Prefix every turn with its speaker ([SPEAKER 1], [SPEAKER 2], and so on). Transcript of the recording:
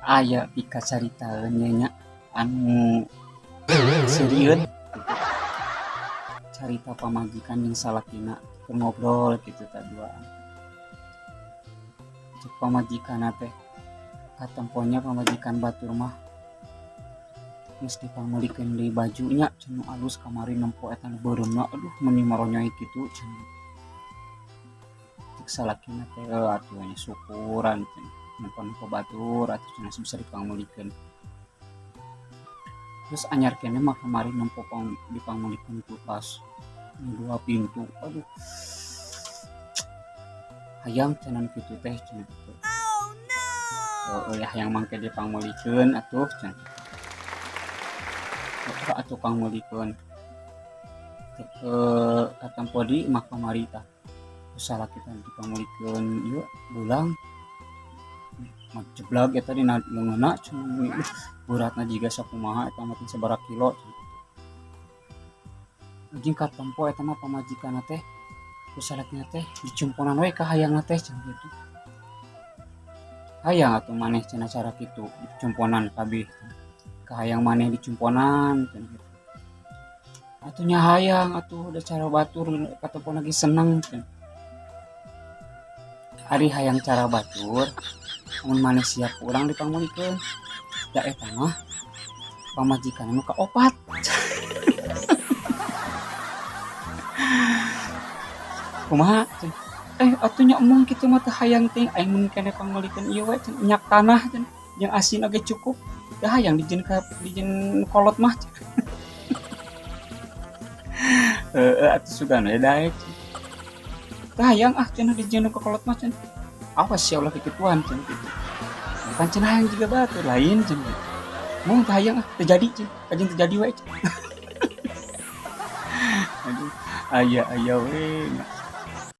[SPEAKER 1] Aya pikacaritaeun nya nya anu seurieun carita pamajikan jeung salakina keur ngobrol kitu tah duaan. Cek pamajikanna teh katempo nya pamajikan batur mah geus dipangmeulikeun deui baju nya cenah nu alus kamari nempo eta nu beureumna aduh meuni maronyoy kitu cenah. Cek salakina teh atuh nya syukuran cenah nempo-nempo batur atuh cenah bisa dipangmeulikeun. Terus anyar keneh mah kamari nempo dipangmeulikeun kulkas nu 2 pintu aduh hayang cenah nu kitu teh cenah kitu. Heueuh hayang mangke dipangmeulikeun atuh cenah. Heueuh atuh pangmeulikeun. Katempo di mah kamari tah ku salaki teh dipangmeulikeun ieu belang majeblag eta dina leungeunna cenah beratna jiga sakumaha eta mah teh sabaraha kilo cenah kitu. Anjing katempo eta mah pamajikanna teh ku salakina teh dicumponan we ka hayangna teh cenah kitu. Hayang atuh maneh cenah cara kitu dicumponan kabeh ka hayang maneh dicumponan cenah kitu. Atuh nya hayang atuh da cara batur katempo lagi seneng cenah. Ari hayang cara batur mun maneh siap ku urang dipangmeulikeun da eta mah pamajikan nu kaopat. Kumaha cenah? Atuh nya embung kitu mah teu hayang teuing aing mun keneh pangmeulikeun ieu we cenah minyak tanah cenah jeung asin oge cukup teu hayang dijieun ka dijieun kolot mah cenah. Heueuh atuh sugan we daek cenah. Teu hayang ah cenah dijieun ka kolot mah cenah. Awas sia ulah kikituan cenah kitu. Bukan cenah hayang jiga batur lain cenah kitu. Mung teu hayang ah teu jadi cenah kajeun teu jadi we cenah. Aduh aya-aya we nya.